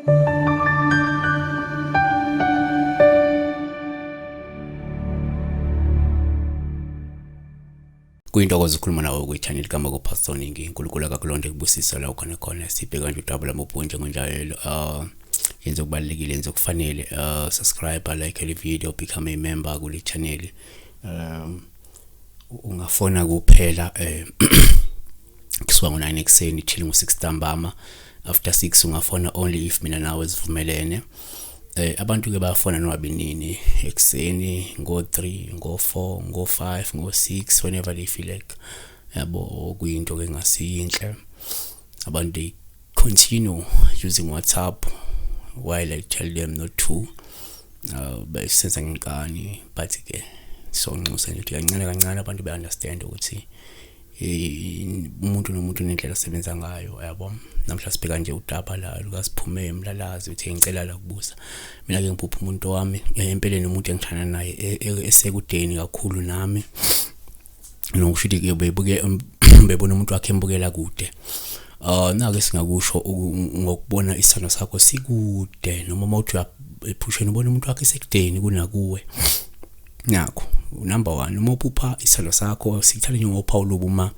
Kuyintokozo ukukhuluma nawe kwi-channel kaMoko Pastor Ningi. uNkulunkulu akakulonde kubusisa la ukhona khona. Sibheka nje udaba lamabhunje njengonjalo. Yenza okubalulekile, yenza okufanele. Subscribe, like le video, become a member kule channel. Ungafona kuphela kusuka ngo-9 ekuseni till ngo-6 ntambama. After 6 ungafona only if mina nawe sivumelene. Abantu ke bayafona noma binini ekuseni ngo-3, ngo-4, ngo-5, ngo-6, whenever they feel like, yabo. Kuyinto ke engasiyinhle. Abantu, they continue using WhatsApp while I tell them not to. Besenza ngenkani, but ke sonxusa nje ukuthi kancane kancane abantu be-understand ukuthi umuntu nomuntu nendlela asebenza ngayo, yabo. Namhla sibheka nje udaba la lukaSiphume Mlalazi, uthi ngicela la kubuza. Mina ke ngiphupha umuntu wami, empeleni umuntu engithanda naye, esekudeni kakhulu nami. Nokusho ukuthi ke bebuke bebona umuntu wakhe embukela kude. Nake singakusho ngokubona isithando sakho sikude, noma uma uthi ephusheni ubona umuntu wakhe esekudeni kunakuwe. Nakho, number 1, uma uphupha isithando sakho sithatha njengophawu lobuma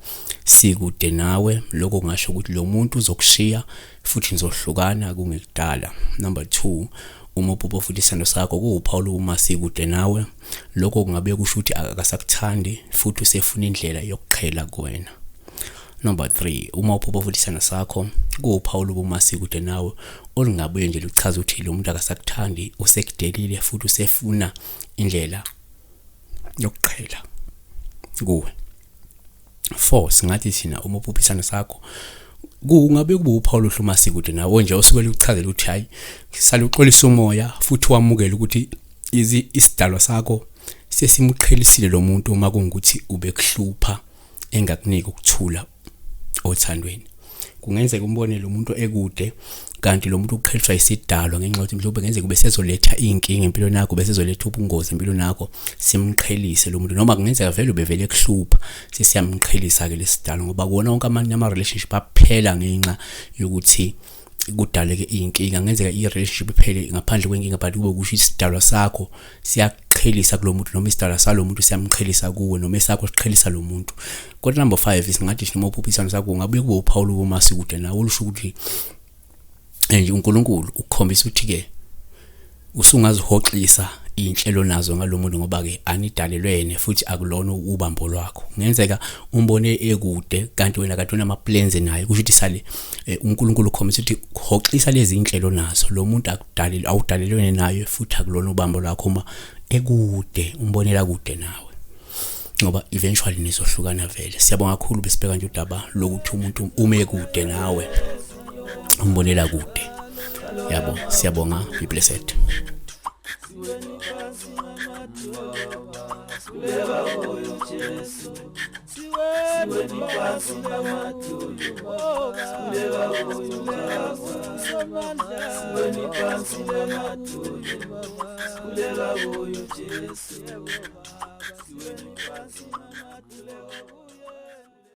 sikude nawe, lokho kungasho ukuthi lo muntu uzokushiya futhi nizohlukana kungekudala. Number 2, uma uphupha futhi isithando sakho kuwuphawu lobuma sikude nawe, lokho kungabe kusho ukuthi akasakuthandi futhi usefuna indlela yokuqhela kuwena. Number 3, uma uphupha futhi isithando sakho kuwuphawu lobuma sikude nawe olungabuye nje luchaze ukuthi lo muntu akasakuthandi, usekudelile futhi usefuna indlela yokuqhela kuwe. 4, singathi thina uma uphupha isithando sakho kungabe kube uphawu lohluma sikude nawe nje osuke luchazela ukuthi hayi, saluxolisa umoya futhi wamukela ukuthi isidalwa sakho sesimuqhelisile lo muntu uma kungukuthi ubekuhlupha engakuniki ukuthula othandweni. Kungenzeka umbone lo muntu ekude, kanti lo muntu uqheliswa isidalwa ngenxa yokuthi mhlawumbe kungenzeka ube sezoletha iy'nkinga empilweni yakho, besezoletha ubungozi empilweni yakho, simqhelise lo muntu. Noma kungenzeka vele ubevele ekuhlupha, sesiyamqhelisa-ke lesidalwa, ngoba kuwona wonke amanye ama-relationship aphela ngenxa yokuthi kudaleke iy'nkinga. Kungenzeka i-relationship iphele ngaphandle kwenkinga, but kube kusho isidalwa sakho siyaqhelisa kulo muntu, noma isidalwa salo muntu siyamqhelisa kuwe, noma esakho siqhelisa lo muntu. Kodwa number 5, singathi noma uphupha isithando sakho kungabuye kube uphawu lobuma sikude nawe, olusho ukuthi nje uNkulunkulu ukukhombisa ukuthi ke usungazihoxisa iy'nhlelo nazo ngalo muntu, ngoba ke anidalelwene futhi akulona ubambo lwakho. Kungenzeka umbone ekude kanti wena kade unama-plans naye, kusho ukuthi sale uNkulunkulu ukhombisa ukuthi hoxisa lezi iy'nhlelo nazo, lo muntu akudalelwe, awudalelwene naye futhi akulona ubambo lwakho uma ekude, umbonela kude nawe, ngoba eventually nizohlukana vele. Siyabonga kakhulu. Besibheka nje udaba lokuthi umuntu ume kude nawe, umbonela kude, yabo. Siyabonga, be blessed. Siweni phansi namadolo.